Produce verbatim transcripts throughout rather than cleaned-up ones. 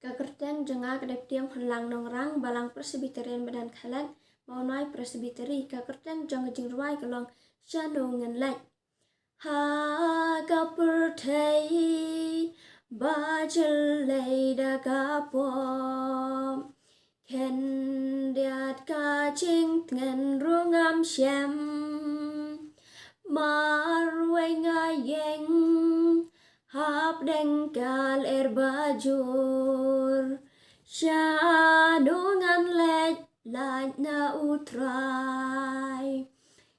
Ka kyrteng jong nga ka dei Ptiang Khunlang Nongrang, balang Presbyterian Badan Khailek, Mawnoh Presbytery. Ka kyrteng jong ka jingrwai ka long Shano Ngan Leit. Ha ka pyrthei ba jyllei da ka pop, khyndiat ka jingtngen ruh ngam shem. Marwei nga ïeng hapdeng ka lyer ba jur. Shano ngan leit, lait na U Trai.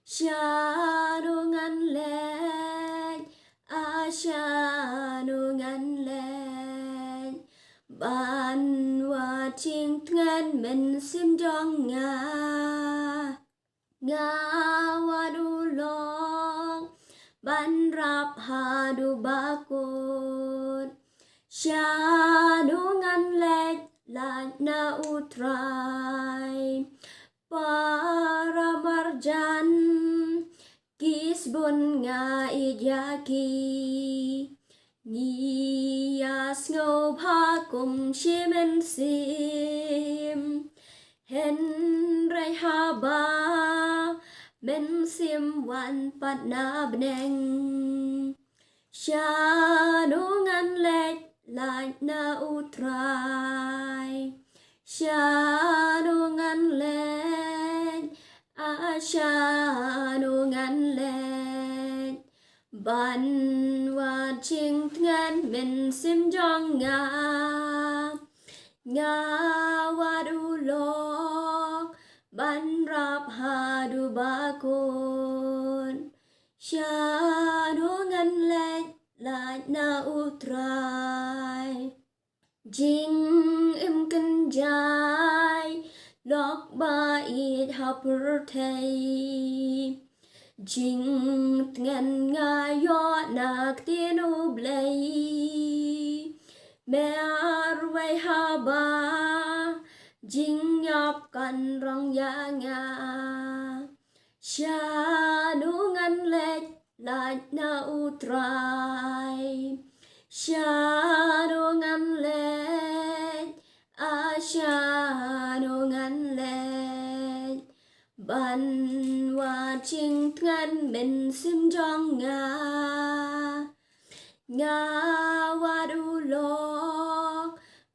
Shano ngan leit, a shano ngan leit. Ban wad jingtngen mynsiem jong nga. Nga wad u lok ban rap haduh ba kut. Shano ngan leit, lait na U Trai. Para marjan ki sbun nga ïeit ïa ki. Ngi ïa sngewbha kum shi mynsiem. Hynrei haba mynsiem wan pat na bneng. Shano ngan leit, lait na U Trai. Shano ngan leit, a shano ngan leit. Ban wad jingtngen mynsiem jong nga. Nga wad u lok ban rap haduh ba kut. Shano ngan leit, lait na U Trai. Jingim kynjai lok ba ïeit ha pyrthei. Jingtngen nga ïoh na ktien U Blei. Marwei haba jingïap kan rong ïa nga. Shano ngan leit, lait na U Trai. Shano ngan leit, a shano ngan leit. Ban wad jingtngen mynsiem jong nga. Nga wad u lok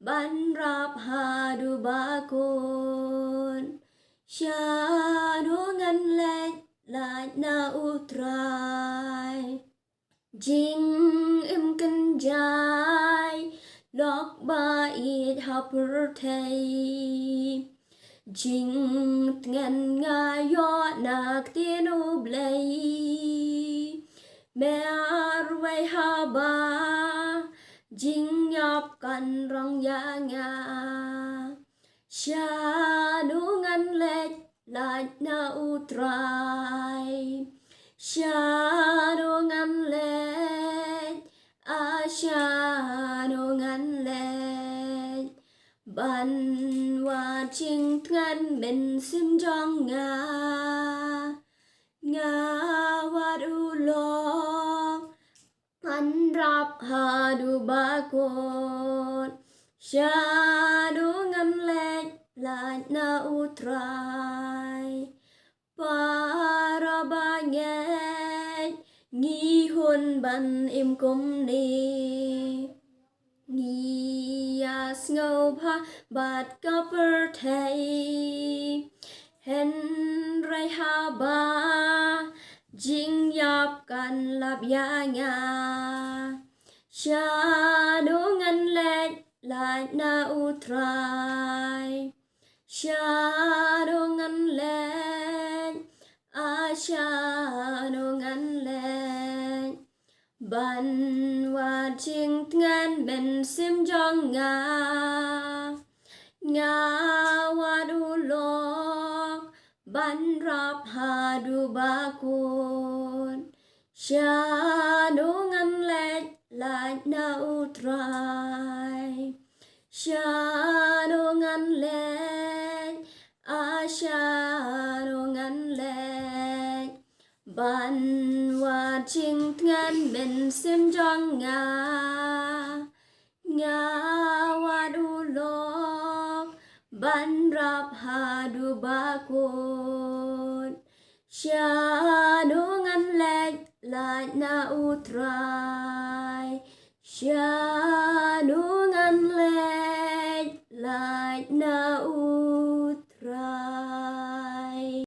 ban rap haduh ba kut. Shano ngan leit, lait na U Trai. Jingim kynjai lok ba ïeit ha pyrthei. Jingtngen nga ïoh na ktien U Blei. Marwei haba jingïap kan rong ïa nga. Shano ngan leit, lait na U Trai. Shano ngan leit, a shano ngan leit. Ban wad jingtngen mynsiem jong nga. Nga wad u lok ban rap haduh ba kut. Shano ngan leit, lait na U Trai. Para bangeit, ngi hun ban im kumne. Ngi ïa sngewbha bad ka pyrthei. Hynrei haba jingïap kan lap ïa nga. Shano ngan leit, lait na U Trai. Shano ngan leit, a shano ngan leit. Ban wad jingtngen mynsiem jong nga. Nga wad u lok ban rap haduh ba kut. Shano ngan leit, lait na U Trai. Shano ngan leit, a shano ngan leit. Ban wad jingtngen mynsiem jong nga. Nga wad u ban rap haduh ba kut. Shano ngan leit lait na U Trai, shano ngan leit